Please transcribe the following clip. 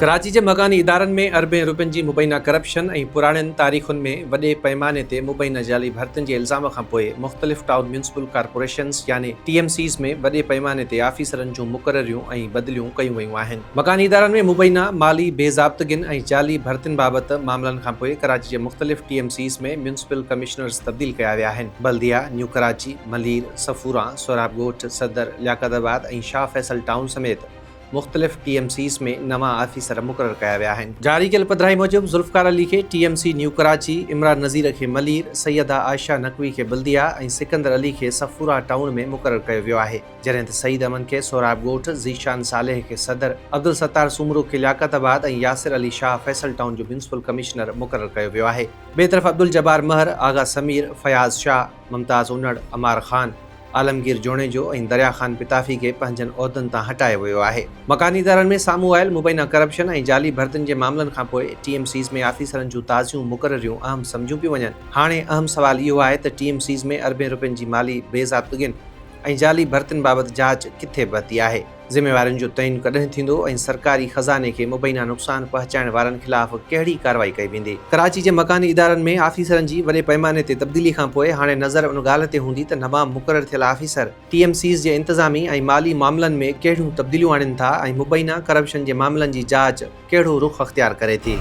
ڪراچي جي مڪاني ادارن ۾ اربين روپين جي مبينا ڪرپشن ۽ پراڻين تاريخن ۾ وڏي پئماني تي مبينا جعلي ڀرتين جي الزام کانپوء مختلف ٽائون ميونسپل ڪارپوريشنز يعني ٽي ايم سيز ۾ وڏي پئماني تي آفيسرن جون مقرريون ۽ بدليون ڪيون ويون آهن. مڪاني ادارن ۾ مبينا مالي بي ضابطگين ۽ جعلي ڀرتين بابت معاملن کانپوء ڪراچي جي مختلف T M Cs ۾ municipal commissioners تبديل ڪيا ويا آهن. بلديه، نيو ڪراچي، ملير، صفوران، سهراب ڳوٺ، صدر، لياقت آباد ۽ شاهه فيصل ٽائون سميت مختلف ٽي ايم سيز ۾ نوان آفيسر مقرر ڪيا ويا آهن. جاري ڪيل پڌرائي موجب ذوالفقار علي کي T M C new Karachi, Imran Nazir کي ملير، سيده عائشه نقوي کي بلديه ۽ سڪندر علي کي صفورا ٽائون ۾ مقرر ڪيو ويو آهي، جڏهن ته سعيد احمد کي سهراب ڳوٺ، ذيشان صالح کي صدر، عبدالستار سومرو کي لياقت آباد ۽ ياسر علي شاهه فيصل ٽائون جو ميونسپل ڪمشنر مقرر ڪيو ويو آهي. ٻئي طرف عبدالجبار مهر، آغا سمير، فياض شاهه، ممتاز انڙ، عمار خان، عالمگير جوڻيجو ۽ دريا خان پتافي کي پنهنجن عهدن تان هٽايو ويو آهي. مڪاني ادارن ۾ سامهون آيل مبينا ڪرپشن ۽ جعلي ڀرتين جي معاملن کانپوء ٽي ايم سيز ۾ آفيسرن جون تازيون مقرريون اهم سمجهيون پيون وڃن. هاڻي اهم سوال اهو آهي ته ٽي ايم سيز ۾ اربين روپين جي مالي بي ضابطگين ۽ جعلي ڀرتين بابت جاچ ڪٿي پهتي آهي؟ ذميوارين جو تعين ڪڏهن ٿيندو ۽ سرڪاري خزاني کي مبينا نقصان پهچائڻ وارن خلاف ڪهڙي ڪارروائي ڪئي ويندي؟ ڪراچي جي مڪاني ادارن ۾ آفيسرن جي وڏي پئماني تي تبديلي کانپوء هاڻي نظر ان ڳالهه تي هوندي ته نوان مقرر ٿيل آفيسر ٽي ايم سيز جي انتظامي ۽ مالي معاملن ۾ ڪهڙيون تبديليون آڻين ٿا ۽ مبينا ڪرپشن جي معاملن جي جاچ ڪهڙو رخ اختيار ڪري ٿي.